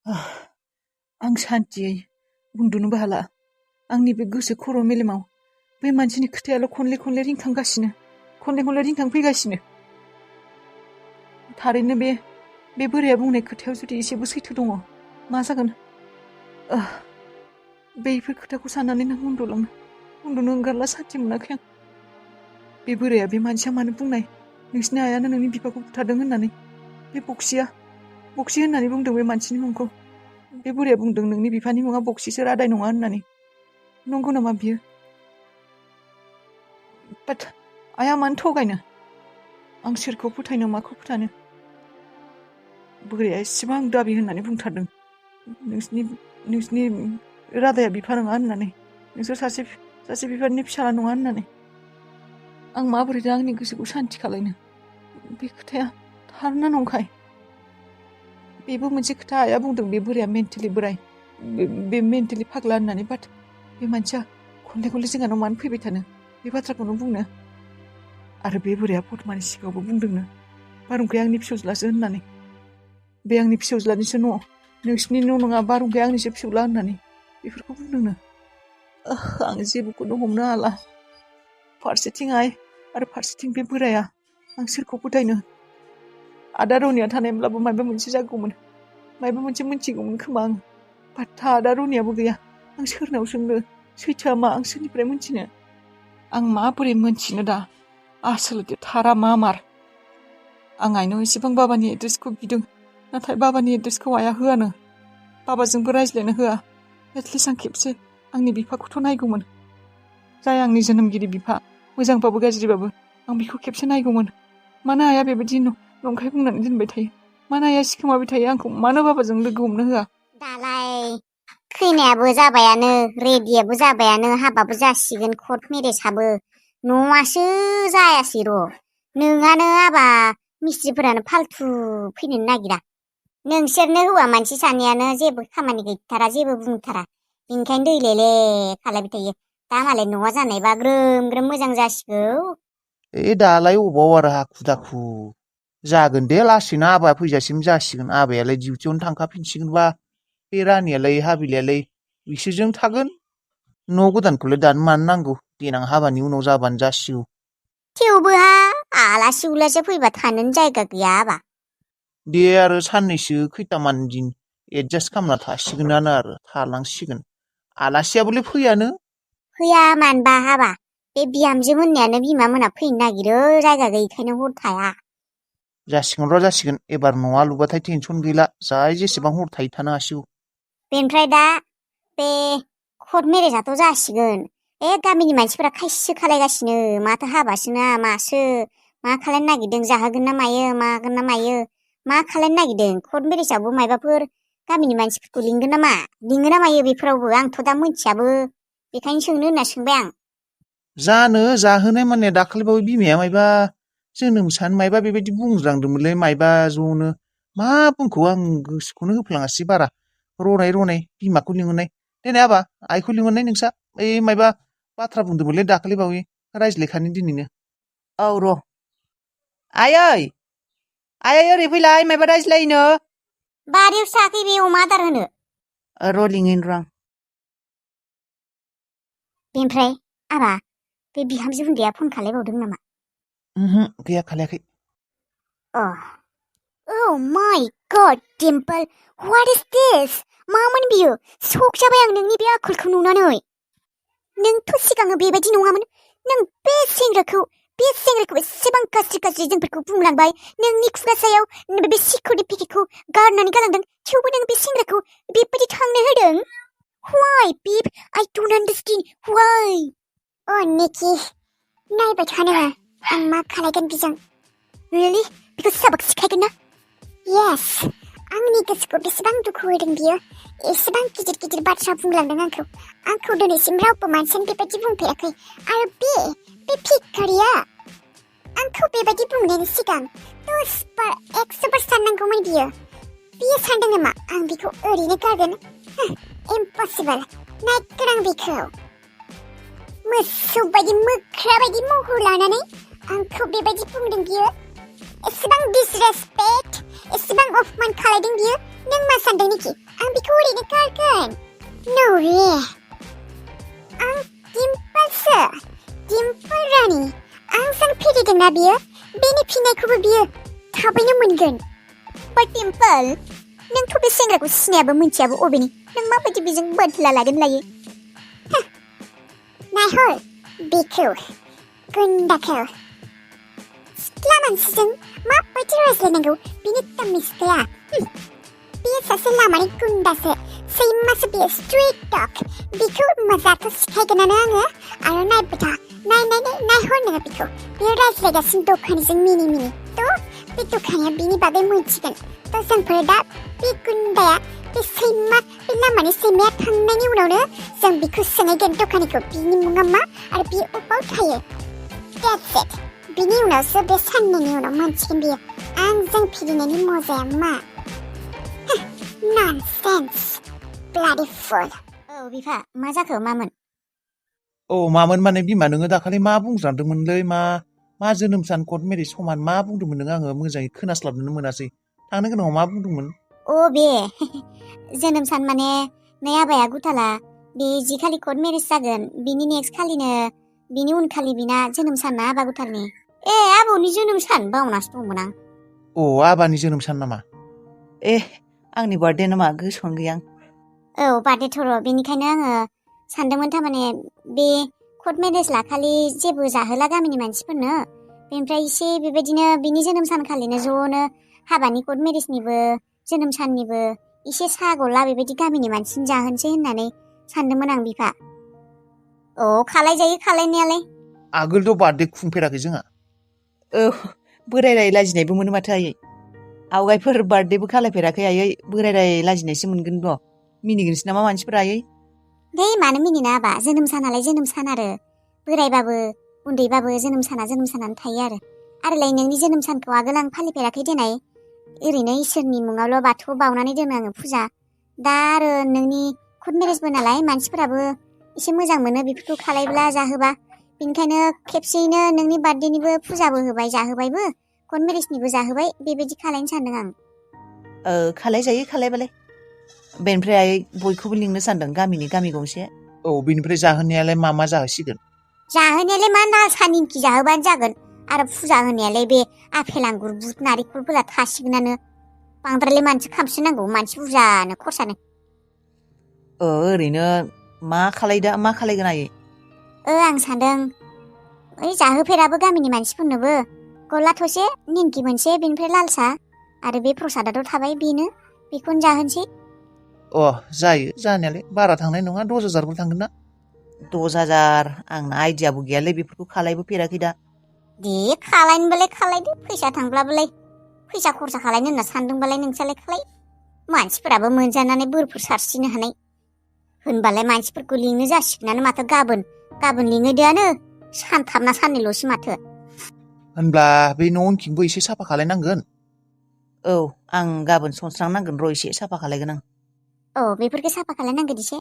आं सान्थियै उन्दुनोबो हाला। आंनि बे गोसो खर' मेलेमाव बै मानसिनि खोथायाल' खनले खनले रिंखांगासिनो, खनले खनले रिंखांफैगासिनो। थारैनो बे बोराया बुंनाय खोथायाव जुदि एसेबो सैथो दङ, मा जागोन? बेफोर खोथाखौ साननानै नों उन्दुनो ओंखारला सान्थि मोनाखै आं। बे बोराया बे मानसिया मानो बुंनाय नोंसिनि आइयानो नोंनि बिफाखौ बुथारदों होननानै? बे बक्सि होननानै बुंदों बे मानसिनि मुंखौ। बे बोराया बुंदों नोंनि बिफानि मुङा बक्सिसो, रादाय नङा होननानै। नंगौ नामा बियो? बाट आइया मानो थगायनो? आं सोरखौ फोथायनो, माखौ फोथायनो? बोराया एसेबां दाबि होननानै बुंथारदों नोंसिनि रादाया बिफा नङा होननानै, नोंसोर सासे बिफानि फिसाला नङा होननानै। आं माबोरैथो आंनि गोसोखौ सान्थि खालायनो? बे खोथाया थारना नंखाय? बेबो मोनसे खोथा आइया बुंदों बे बोराया मेन्टेलि बोराय, बे मेन्टेलि फाग्ला होननानै। बाट बे मानसिया खनले खनले जोंहानाव मानो फैबाय थानो बे बाथ्राखौनो बुंनो? आरो बे बोराया बर्थमाननि सिगाङावबो बुंदोंनो बारहुंखाया आंनि फिसौज्लासो होननानै। बे आंनि फिसौज्लानिसो न', नोंसिनि न' नङा, बारहुंखाया आंनिसो फिसौज्ला होननानै बेफोरखौ बुंदोंनो। आं जेबोखौनो हमनो हाला। फारसेथिं आइ आरो फारसेथिं बे बोराया। आं सोरखौ फोथायनो? आदा रनिया थानायब्लाबो माबा मोनसे जागौमोन, माबा मोनसे मिथिगौमोन खोमा आं। बाट आदा रनियाबो गैया। आं सोरनाव सोंनो? सैथोआ मा? आं सोरनिफ्राय मोनथिनो? आं माबोरै मोनथिनो दा आसलथे थारा मा मार? आं आइनाव एसेबां बाबानि एड्रेसखौ बिदों, नाथाय बाबानि एड्रेसखौ आइया होआनो। बाबाजोंबो रायज्लायनो होआ। एटलिस्ट आं खेबसे आंनि बिफाखौथ' नायगौमोन। जाय आंनि जोनोमगिरि बिफा, मोजांबाबो गाज्रिबाबो आं बिखौ खेबसे नायगौमोन। मानो आइया बेबायदि नंखाय बुंनानै दोनबाय थायो? मानो आइया सिखोमाबाय थायो आंखौ? मानो बाबाजों लोगो हमनो होआ? दालाय खैनायाबो जाबायानो, रेडियाबो जाबायानो, हाबाबो जासिगोन, कर्ट मेरेजआबो। न'आसो जायासै र'। नोंहानो हाबा मिस्ट्रिफोरानो फाल्थु फैनो नागिरा। नोंसोरनो हौवा मानसि सानैयानो जेबो खामानि गैथारा, जेबो बुंथारा। बेनिखायनो दैलेले खालायबाय थायो। दा मालाय न'आ जानायबा ग्रोम ग्रोम मोजां जासिगौ। दालाय अबाव आरो हाखु दाखु जागोन दे, लासैनो आबाया फैजासिम जासिगोन। आबायालाय डिउटियावनो थांखाफिनसिगोनबा बे रानियालाय हाबिलायालाय बिसोरजों थागोन। न' गोदानखौलाय दानो मानो नांगौ? देनां हाबानि उनाव जाबानो जासिगौ। थेवबोहा आलासि उलासि फैबा थानोनो जायगा गैया हाबा। दे आरो साननैसो खैथामान दिन एडजास्ट खालामना थासिगोनानो आरो थालांसिगोन। आलासियाबोलाय फैयानो। फैया मानबा हाबा? बे बिहामजो मोननायानो बिमा मोना फैनो नागिरो, जायगा गैयिखायनो हर थाया। जासिगोन र' जासिगोन। एबार न'आ लुबाथाय टेनसन गैला, जाय जेसेबां हर थायो थानो हासिगौ। बेनिफ्राय दा बे कर्ट मेरेजआथ' जासिगोन। गामिनि मानसिफोरा खायसो खालायगासिनो, माथो हाबासो ना मासो, मा खालायनो नागिरदों, जाहोगोन ना मायो, मागोन ना मायो, मा खालायनो नागिरदों? कर्ट मेरेजआवबो मायबाफोर गामिनि मानसिफोरखौ लिंगोन नामा? लिङो ना मायो बेफोरावबो? आंथ' दा मोनथियाबो, बेखायनो सोंनो होनना सोंबाय आं। जानो जाहोनाय माने दाखालिबावै बिमाया मायबा जोनोम सान मायबा बेबायदि बुंज्रांदोंमोनलै, मायबा ज'नो। मा बुंखौ आं गोसोखौनो होफ्लाङासै बारा। रनाय बिमाखौ लिंहरनाय। देनाय आबा, आइखौ लिंहरनाय नोंसा। मायबा बाथ्रा बुंदोंमोनलै दाखालिबावै, रायज्लायखानो दिनैनो। औ र'। आयै ओरै फैलाय, मायबा रायज्लायनो। बारियाव साखै बे अमा आदार होनो। र' लिङैनो र' आं। बेनिफ्राय आबा, बे बिहामजो उन्दैया फन खालायबावदों नामा? गैया, खालायाखै। Oh my God, Dimple, what is this? मामोन बियो? शक जाबाय आं नोंनि बे आखलखौ नुनानै। नोंथ' सिगाङो बेबायदि नङामोन। नों बे सेंग्राखौ एसेबां गाज्रि जोंफोरखौ बुंलांबाय। नोंनि खुगा सायाव बे सिकिउरिटि पेकेटखौ गारनानै गालांदों। थेवबो नों बे सेंग्राखौ बेबायदि थांनो होदों? Why, babe? I don't understand. Why? Nikki, नायबाय थानो हो, आं मा खालायगोन बिजों। Really? बेखौ साबक सिखायगोन ना? Yes. आंनि गोसोखौ बेसेबां दुखु होदों बियो। एसेबां गिदिर बाथ्रा बुंलांदों आंखौ दिनैसिम रावबो मानसियानो बेबायदि बुंफेराखै। आरो बे भिखारिया आंखौ बेबायदि बुंनायनि सिगां 100 बार साननांगौमोन बियो। बियो सानदों नामा आं बिखौ ओरैनो गारगोन? इम्पसिबल। नायगोन आं बिखौ। मोसौ बायदि मोख्रा बायदि महर लानानै आंखौ बेबायदि बुंदों बियो। एसेबां डिसरेसपेक्ट, एसेबां अपमान खालायदों बियो। नों मा सानदों निखि आं बिखौ ओरैनो गारगोन no way आं डिम्पलसो डिम्पल रानी आंजों फेदेरदोंना बियो बेनि फिननायखौबो बियो थाबैनो मोनगोन बाट डिम्पल नोंथ' बे सेंग्राखौ सिनायाबो मिथियाबो अबेनि नों माबायदि बेजों बदला लागोन लायो नायहर बेखौ गुन्दाखौ सिख्ला मानसिजों माबायदि रायज्लायनांगौ बिनि तमिज गैया बेयो सासे लामानि गुन्दासो सैमासो बेयो स्ट्रीट डग बेखौ मोजांथ' सिखायगोनानो आङो आरो नायबाय था नायहर नोङो बेखौ बेयो रायज्लायगासिनो दखानिजों मिनि मिनि थ' बे दखानिया बिनि बागै मिथिगोन थ' जोंफोर दा बे गुन्दाया बे सैमा बे लामानि सैमाया थांनायनि उनावनो जों बेखौ सोंहैगोन दखानिखौ बिनि मुङा मा आरो बियो अबाव थायो that's it बिनि उनावसो बे साननैनि उनाव मोनथिगोन बियो आंजों फिदिंनायनि मजाया मा nonsense bloody fool औ बिफा मा जाखो मामोन औ मामोन माने बिमा नोङो दाखालि मा बुंज्रांदोंमोनलै मा जोनोम सान कर्ट मेरेज समान मा बुंदोंमोन नोङो आङो मोजाङै खोनास्लाबनो मोनासै थांनो गोनाङाव मा बुंदोंमोन अ बे जोनोम सान माने नै आबाया गुथाला बे जि खालि कर्ट मेरेज जागोन बिनि नेक्स्ट खालिनो बिनि उनखालि बिना जोनोम सान ना आबा गुथालनि ए आबौनि जोनोम सान बावनासो दंमोन आं अ आबानि जोनोम सान नामा ए आंनि बार्थडे नामा गोसोआवनो गैया आं औ बार्थडे थर' बेनिखायनो आङो सानदोंमोन थारमाने बे कर्ट मेरेज लाखालि जेबो जाहोला गामिनि मानसिफोरनो बेनिफ्राय एसे बेबायदिनो बिनि जोनोम सानखालिनो ज'नो हाबानि कर्ट मेरेजनिबो जोनोम साननिबो एसे साहा गला बेबायदि गामिनि मानसिनि जाहोनसै होननानै सानदोंमोन आं बिफा औ खालायजायो खालायनायालाय आगोलथ' बार्थडे खुंफेराखै जोंहा औ बोरायराय लाजिनायबो मोनो माथो आयै आवगायफोर बार्थडेबो खालायफेराखै आयै बोरायराय लाजिनायसो मोनगोन र' मिनिगोनसो नामा मानसिफोरा आयै दे मानो मिनिना आबा जोनोम सानालाय जोनोम सान आरो बोरायबाबो उन्दैबाबो जोनोम सानानो थायो आरोलाय नोंनि जोनोम सानखौ आगोल आं फालिफेराखै देनाय ओरैनो इसोरनि मुङावल' बाथौआव बावनानै दोनो आङो फुजा दा आरो नोंनि कर्ट मेरेजबो नालाय मानसिफोराबो एसे मोजां मोनो बेफोरखौ खालायब्ला जाहोबा बेनिखायनो खेबसेयैनो नोंनि बार्थडेनिबो फुजाबो होबाय जाहोबायबो कर्ट मेरेजनिबो जाहोबाय बेबायदि खालायनो सानदों आं खालायजायो खालायबालाय बेनिफ्राय आयै बयखौबो लिंनो सानदों गामि गंसे औ बेनिफ्राय जाहोनायालाय मा जाहोसिगोन जाहोनायालाय मा नासा निमखि जाहोबानो जागोन आरो फुजा होनायालाय बे आफेल आंगुर बुट नारेंखलफोरा थासिगोनानो बांद्रायलाय मानसि खामसिनांगौ मानसि बुरजानो खरसानो ओरैनो मा खालायगोन आयै आं सानदों ओइ जाहोफेराबो गामिनि मानसिफोरनोबो गला थसे निमखि मोनसे बेनिफ्राय लाल साहा आरो बे प्रसादाथ' थाबाय बेखौनो जाहोनसै जायो जानायालाय बारा थांनाय नङा 10,000 थांगोन ना 10,000 आंना आइडियाबो गैयालै बेफोरखौ खालायबोफेराखै दा दे खालायनोबालाय खालायदो फैसा थांब्लाबोलाय फैसा खरसा खालायनो होनना सानदोंबालाय नोंसालाय खालाय मानसिफोराबो मोनजानानै बोरफोर सारस्रिनो हानाय होनबालाय मानसिफोरखौ लिंनो जासिगोनानो माथो गाबोन लिङो दोआनो सानथामना साननैल'सै माथो होनब्ला बे न' उनथिंबो एसे साफा खालायनांगोन औ आं गाबोन सनस्रांनांगोन र' एसे साफा खालायगोन आं बेफोरखौ साफा खालायनांगोन एसे